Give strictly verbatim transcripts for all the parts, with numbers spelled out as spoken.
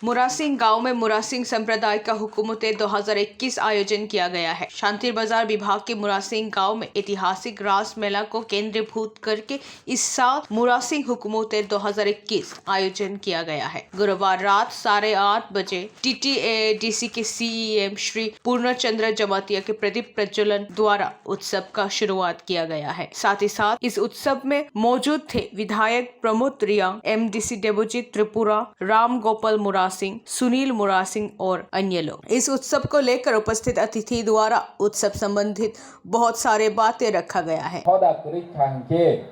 मुरासिंग गांव में मुरासिंग संप्रदाय का हुकूमत दो हज़ार इक्कीस आयोजन किया गया है। शांति बाजार विभाग के मुरासिंग गांव में ऐतिहासिक रास मेला को केंद्रीभूत करके इस साल मुरासिंग हुकूमत दो हज़ार इक्कीस आयोजन किया गया है। गुरुवार रात साढ़े आठ बजे टीटीएडीसी के सीईएम श्री पूर्णचंद्र जमातिया के प्रदीप प्रज्वलन द्वारा उत्सव का शुरुआत किया गया है। साथ ही साथ इस उत्सव में मौजूद थे विधायक प्रमोद रियांग, एमडीसी डेबोजी त्रिपुरा, राम गोपाल मुरासिंग, सुनील मुरासिंग और अन्य लोग। इस उत्सव को लेकर उपस्थित अतिथि द्वारा उत्सव संबंधित बहुत सारे बातें रखा गया है। Hoda kwrwi kha hinkhe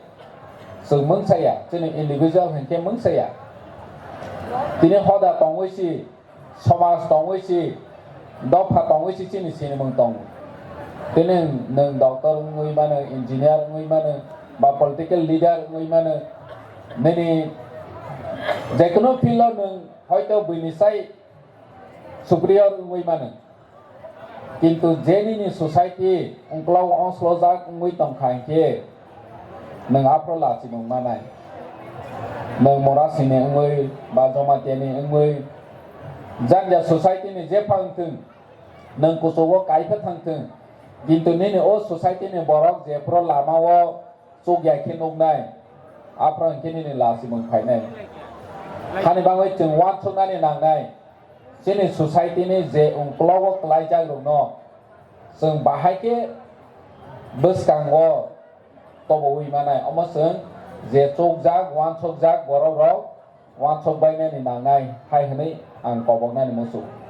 chwng mungsaya, chini individual hinkhe mungsaya. Tini hoda tongwi si, somaj tongwi si, dopha tongwi si chini sinimung tongo. Tini nwng doctor wngwi mano, engineer wngwi mano, ba political leader wngwi mano. Nini jekono field o nwng hoito buini sai superior wngwi mano. Kintu je nini society ungklogo ongslojak wngwi tongkha hinkhe nwng aphro lachimung manai. Nwng Morasini wngwi ba Jomatiani wngwi janja society ni jepha wngthung, nwng kuchugo kaipha thangthung, kintu nini o society ni borok jephru lamao chukya khe nuknai, aphro hinkhe nini lachimung phainai. Hani bagwi chwng uansuknani nangnai, chini society ni je ungklogo kwlaijak rokno chwng bahai khe bwskango tobowi manai, omo chwng je chukjak, uansukjak borok rok uansuk bainani nangnai hai hwnwi ang koboknani muchung.